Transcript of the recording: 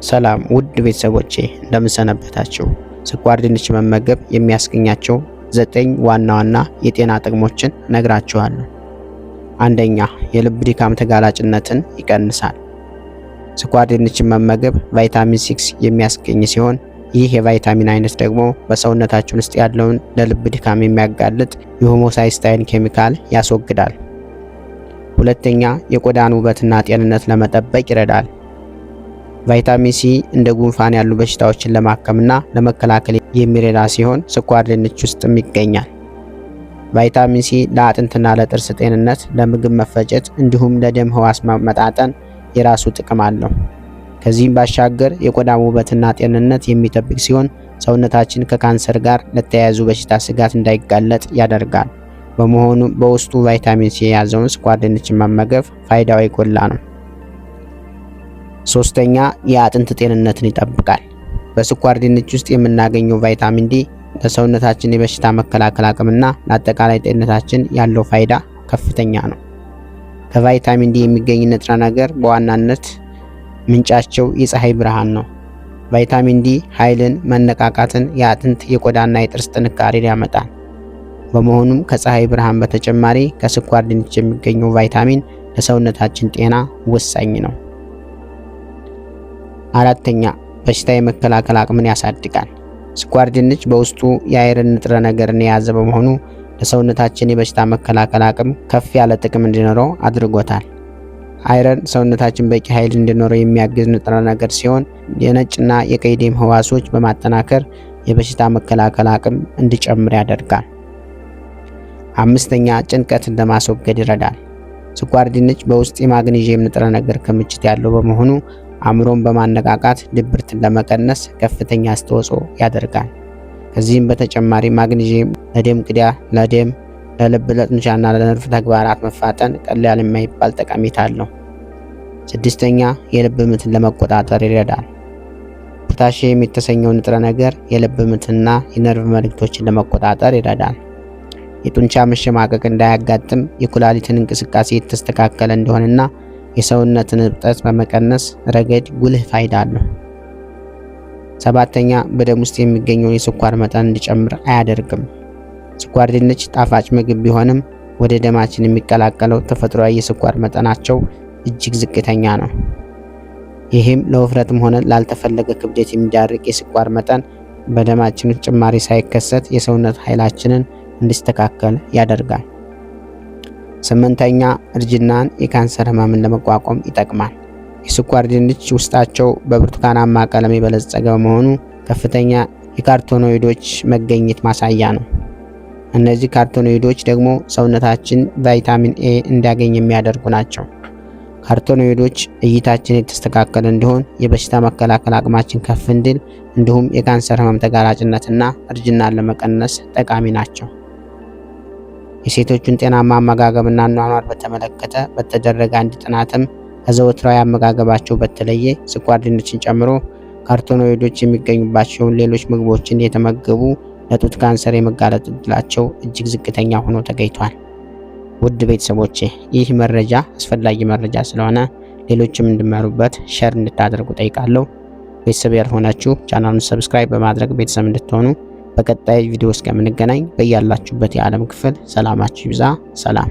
ሰላም ውድ ቤተሰቦቼ፣ እንደምን ሰነበታችሁ? ስኳር ድንች መመገብ የሚያስገኛቸው 9 ዋና ዋና የጤና ጥቅሞችን እነግራችኋለሁ። አንደኛ፣ የልብ ድካም ተጋላጭነትን ይቀንሳል። ስኳር ድንችን መመገብ ቫይታሚን 6 የሚያስገኝ ሲሆን ይህ የቫይታሚን አይነት ደግሞ በሰውነታችን ውስጥ ያለውን ለልብ ድካም የሚያጋልጥ የ homocysteine ኬሚካል ያስወግዳል። ሁለተኛ፣ የቆዳን ውበትና ጤንነት ለመጠበቅ ይረዳል። ቫይታሚን ሲ እንደ ጉንፋን ያሉ በሽታዎችን ለማከምና ለመከላከል የሚረዳ ሲሆን ስኳር ድንች ውስጥም ይገኛል። ቫይታሚን ሲ ለአጥንትና ለጥርስ ጤንነት፣ ለምግብ መፈጨት እንዲሁም ለደም ህዋስ መመጣጠን የራሱ ጥቅም አለው። ከዚህም ባሻገር የቆዳ ውበትና ጤንነት የሚጠብቅ ሲሆን ሰውነታችን ከካንሰር ጋር ለተያያዙ በሽታ ስጋት እንዳይጋለጥ ያደርጋል። በመሆኑ በውስጡ ቫይታሚን ሲ የያዘውን ስኳር ድንችን መመገብ ፋይዳው የጎላ ነው። ሶስተኛ፣ የአጥንት ጤንነትን ይጠብቃል። በስኳር ድንች ውስጥ የምናገኘው ቫይታሚን ዲ ለሰውነታችን የበሽታ መከላከል አቅምና ለአጠቃላይ ጤንነታችን ያለው ፋይዳ ከፍተኛ ነው። ከቫይታሚን ዲ የሚገኝ ንጥረ ነገር በዋናነት ምንጫቸው የፀሐይ ብርሃን ነው። ቫይታሚን ዲ ኃይልን፣ መነቃቃትን፣ የአጥንት የቆዳና የጥርስ ጥንካሬን ያመጣል። በመሆኑም ከፀሐይ ብርሃን በተጨማሪ ከስኳር ድንች የሚገኘው ቫይታሚን ለሰውነታችን ጤና ወሳኝ ነው። አራተኛ፣ በሽታ የመከላከል አቅምን ያሳድጋል። ስኳር ድንች በውስጡ የ iron ንጥረ ነገርን የያዘ በመሆኑ ለሰውነታችን የበሽታ መከላከል አቅም ከፍ ያለ ጥቅም እንዲኖረው አድርጎታል። iron ሰውነታችን በቂ ኃይል እንዲኖረው የሚያግዝ ንጥረ ነገር ሲሆን የነጭና የቀይ ደም ህዋሶች በማጠናከር የበሽታ መከላከል አቅም እንዲጨምር ያደርጋል። አምስተኛ፣ ጭንቀትን ለማስወገድ ይረዳል። ስኳር ድንች በውስጥ የማግኔዥየም ንጥረ ነገር ክምችት ያለው በመሆኑ አእምሮን በማነቃቃት ድብርትን ለመቀነስ ከፍተኛ አስተዋጽኦ ያደርጋል። ከዚህም በተጨማሪ ማግኔዥየም ለደም ቅዳ፣ ለደም፣ ለልብ፣ ለጡንቻና ለነርቭ ተግባራት መፋጠን ቀላል የማይባል ጠቀሜታ አለው። ስድስተኛ፣ የልብ ምትን ለመቆጣጠር ይረዳል። ፖታሺየም የተሰኘው ንጥረ ነገር የልብ ምትና የነርቭ መልእክቶችን ለመቆጣጠር ይረዳል። የጡንቻ መሸማቀቅ እንዳያጋጥም፣ የኩላሊትን እንቅስቃሴ የተስተካከለ እንዲሆንና የሰውነትን እብጠት በመቀነስ ረገድ ጉልህ ፋይዳ አለው። ሰባተኛ፣ በደም ውስጥ የሚገኘውን የስኳር መጠን እንዲጨምር አያደርግም። ስኳር ድንች ጣፋጭ ምግብ ቢሆንም ወደ ደማችን የሚቀላቀለው ተፈጥሯዊ የስኳር መጠናቸው እጅግ ዝቅተኛ ነው። ይህም ለውፍረትም ሆነ ላልተፈለገ ክብደት የሚዳርግ የስኳር መጠን በደማችን ውስጥ ጭማሪ ሳይከሰት የሰውነት ኃይላችንን እንዲስተካከል ያደርጋል። ስምንተኛ፣ እርጅናን የካንሰር ህመምን ለመቋቋም ይጠቅማል። የስኳር ድንች ውስጣቸው በብርቱካናማ ቀለም የበለጸገ በመሆኑ ከፍተኛ የካርቶኖይዶች መገኘት ማሳያ ነው። እነዚህ ካርቶኖይዶች ደግሞ ሰውነታችን ቫይታሚን ኤ እንዲያገኝ የሚያደርጉ ናቸው። ካርቶኖይዶች እይታችን የተስተካከለ እንዲሆን፣ የበሽታ መከላከል አቅማችን ከፍ እንዲል እንዲሁም የካንሰር ህመም ተጋላጭነትና እርጅናን ለመቀነስ ጠቃሚ ናቸው። የሴቶቹን ጤናማ አመጋገብና አኗኗር በተመለከተ በተደረገ አንድ ጥናትም ከዘወትራዊ አመጋገባቸው በተለየ ስኳር ድንችን ጨምሮ ካርቶኖይዶች የሚገኙባቸውን ሌሎች ምግቦችን የተመገቡ ለጡት ካንሰር የመጋለጥ እድላቸው እጅግ ዝቅተኛ ሆኖ ተገኝቷል። ውድ ቤተሰቦቼ፣ ይህ መረጃ አስፈላጊ መረጃ ስለሆነ ሌሎችም እንዲማሩበት share እንድታደርጉ ጠይቃለሁ። ቤተሰብ ያልሆናችሁ ቻናሉን subscribe በማድረግ ቤተሰብ እንድትሆኑ፣ በቀጣይ ቪዲዮ እስከምንገናኝ በያላችሁበት የዓለም ክፍል ሰላማችሁ ይብዛ። ሰላም።